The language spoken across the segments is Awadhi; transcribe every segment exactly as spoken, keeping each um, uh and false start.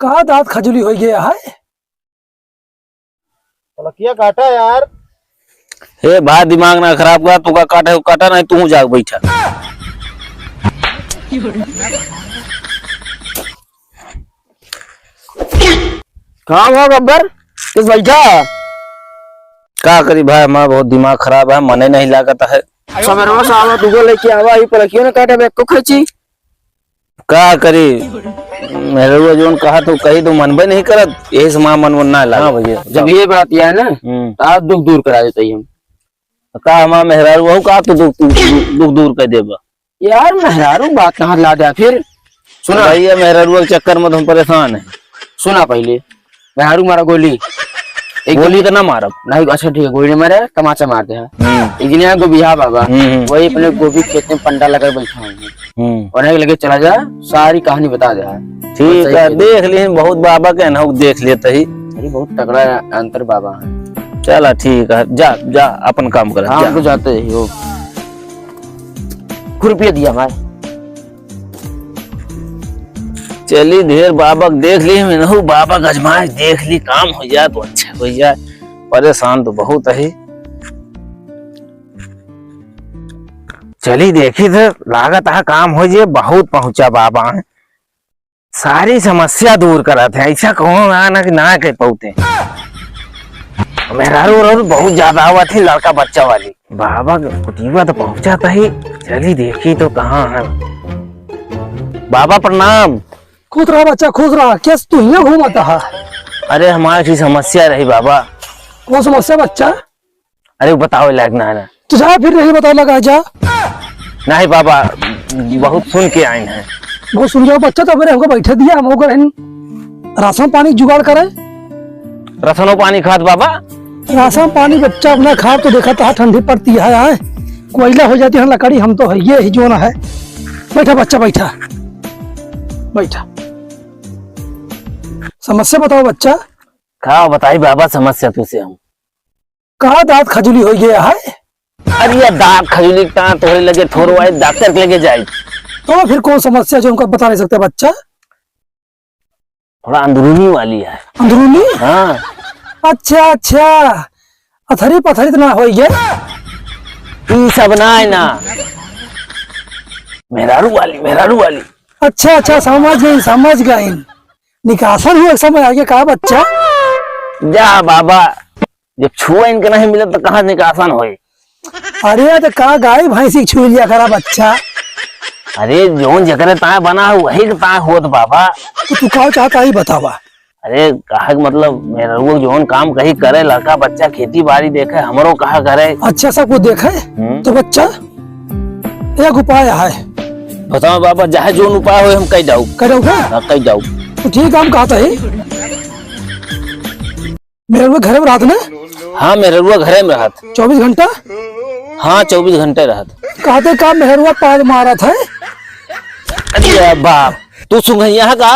का दाँत खजुली होइ गया है? पलकिया काटा यार। हे भाई, दिमाग ना खराब कर, तू का काटे, काटा नहीं, तू जाके बैठा। का हुआ गब्बर? किस बैठा? का करी भाई, हमारा बहुत दिमाग खराब है, मने नहीं लागत है। सबेरवा से आवा, दूगो लेके आवा, ई पलकियो न काटे, अब एको खैची। का करी, मेहररुआ जौन कहा तू कही तो मनबे नहीं करत, यही से हमारा मन ना लागे। हाँ भैया, जब ये बात यह है ना, हम्म। तो आप दुख दूर करा देते ही हम। का हमारा मेहरारू हो, का तू दुख, दुख, दुख दूर कर देबा? यार, मेहरारू बात कहाँ ला दे फिर? सुना। भैया, मेहरारू के चक्कर में तो हम परेशान हैं। सुना पहले, मेहरारू मारा गोली। एक गोली तो ना मारब। नहीं, अच्छा ठीक है, गोली नहीं मारे, तमाचा मार दे है। हम्म। एक दिन यहाँ गोबिहा बाबा, हम्म, हम्म। वही अपने गोभी खेत में पंडा लगा बैठा हूँ। हम्म। उन्हें लगे चला जा, सारी कहानी बता दे है। ठीक है, देख ली, बहुत बाबा के ना देख लेते ही। अरे, बहुत तगड़ा अंतर बाबा है। चला ठीक है, जा, जा, अपन काम कर, हाँ, जा। हम तो जाते ही हो। खुरपिया दिया भाई। चली ढेर बाबक देख ली, मिनहू बाबक आजमाइश देख ली, काम हो जाए तो अच्छा हो जाए, परेशान तो बहुत है। चली देखी थे, लागत है काम हो जाए, बहुत पहुंचा बाबा है। सारी समस्या दूर करत है, ऐसा कौन ना, ना कि ना कह पाते। मेहरारू और बहुत ज्यादा आवत है लड़का बच्चा वाली। बाबा के कुटीवा तो पहुंचा था ही, चली देखी तो कहाँ है। बाबा प्रणाम। खुश रहा बच्चा, खुश रहा। कैस तू हियाँ घूमत हा? अरे हमारी सी समस्या रही बाबा। कौन समस्या बच्चा? अरे बतावे लायक ना है ना। तो जा फिर नहीं बतावे लायक, जा। नहीं बाबा, बहुत सुन के आइन है। बहुत सुन जाओ बच्चा, तो मेरे हमको बैठे दिया, हम ओकर हन राशन पानी जुगाड़ करे। राशनो पानी खात बाबा? राशन पानी बच्चा अपना खाब तो देखा था, ठंडी पड़ती है, आए कोयला हो जाती है लकड़ी, हम तो है ये ही जोन है। बैठा बच्चा, बैठा, बैठा। समस्या बताओ बच्चा। का बताई बाबा समस्या तुसे हम? का दाँत खजुली हो गया है? अरे ये दाँत खजुली का तोहरे लगे ठोरवाए, डॉक्टर के लगे जाए। तो फिर कौन समस्या जो हमको बता नहीं सकते बच्चा? थोड़ा अंदरूनी वाली है। अंदरूनी? हाँ। अच्छा, अच्छा, अथरी पथरी तो ना होई गे? ई सब ना है ना, मेहरारू वाली, मेहरारू वाली। अच्छा, अच्छा, समझ गई, समझ गई। निकासन हुआ समय आगे का बच्चा? जा बाबा, जब छुआ इनके नहीं मिलत तो कहाँ निकासन होई? अरे तो का गाय भैंसी के छुई लिया करा बच्चा? अरे जौन जकरे ताए बना है वही के ताए होत बाबा। तो तू का चाहता ही बतावा। अरे कहा के मतलब मेहररुआ जौन काम कही करे, लड़का बच्चा खेती बाड़ी देखे, हमरो कहा करे। अच्छा सब कुछ देखे हम्म। तो बच्चा एक उपाय है। बताओ बाबा, चाहे जौन उपाय होए हम कह जाऊ। कह जाऊ का? हाँ, कह जाऊ। तो ठीक है, हम कहता ही। मेहररुआ घरे में रहत ना? हाँ, मेहररुआ घरे में रहत। चउबीस घंटा? हाँ, चउबीस घंटे रहत। कहते का मेहररुआ पाद मारत है? अरे बाप, तू सुंघैया है का?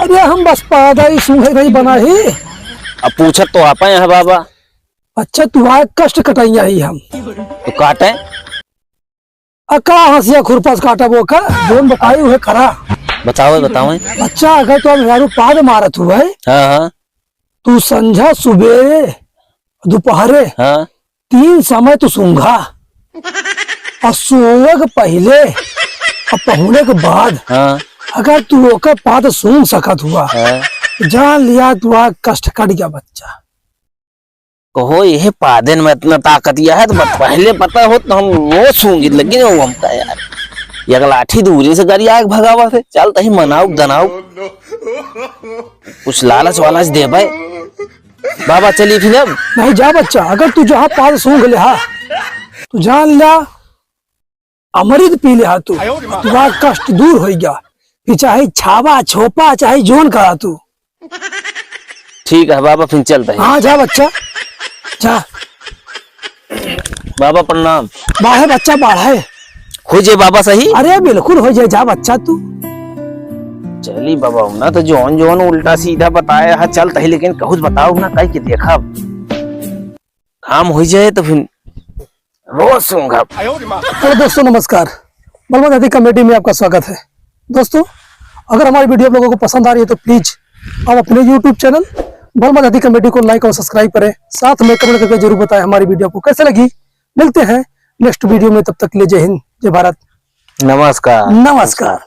अरे हम बस पादा ही सुंघे नहीं बना ही। अब पूछत तो आपा यहाँ बाबा। अच्छा, तू आए कष्ट कटैया ही हम। तो काटे? आ का हंसिया खुरपस काटब ओकर? जौन बताई उहे करा। बतावे, बतावे। अच्छा, अगर तो मेहरारू पाद मारत हुए, हाँ, हाँ। तू संझा, सुबेरे, दोपहरे, हाँ। तीन समय तू सूंघा। और सोवे के पहिले और पहुने के बाद हाँ। अगर तू ओकर पाद सूंघ सकत हुआ, हाँ। तो जान लिया तू आ कष्ट कट गया बच्चा। कहो, यह पादेन में इतना ताकत यह है, तो बत-, पहले पता हो तो हम रोज सूंघित, लेकिन वो हमका यार, ये अगला लाठी दूरी से गरिया के भगावा से, चल तही मनाऊ, दनाऊ, कुछ लालच वालच देबे। बाबा, चली फिर अब। नहीं, जा बच्चा, अगर तू जहाँ पाद सूंघ ले हा, तू जान ला, अमृत पी ले हा तू, तुम्हारा कष्ट दूर हो गया। फिर चाहे छावा, छोपा, चाहे जोन करा तू। ठीक है बाबा, फिर चलता है। हाँ, जा बच्चा, जा। बाबा प्रणाम। बाढ़े बच्चा, बाढ़े। हो जे बाबा सही? अरे बिल्कुल हो जे, जा बच्चा तू। चली बाबा, ना तो जौन जौन उल्टा सीधा बताया है, चलता है, लेकिन कहूँ बताओ ना, कह के देखा। काम हो जाए तो फिर रोज सूंघब। हेलो दोस्तों, नमस्कार। बलवंत अतिथि कॉमेडी में आपका स्वागत है। दोस्तों, अगर हमारी वीडियो आप लोगों को पसंद आ रही है तो प्लीज आप अपने YouTube चैनल बलमा दादी कॉमेडी को लाइक और सब्सक्राइब करें, साथ में कमेंट करके जरूर बताएं हमारी वीडियो आपको कैसे लगी। मिलते हैं नेक्स्ट वीडियो में, तब तक के लिए जय हिंद, जय भारत, नमस्कार। नमस्कार।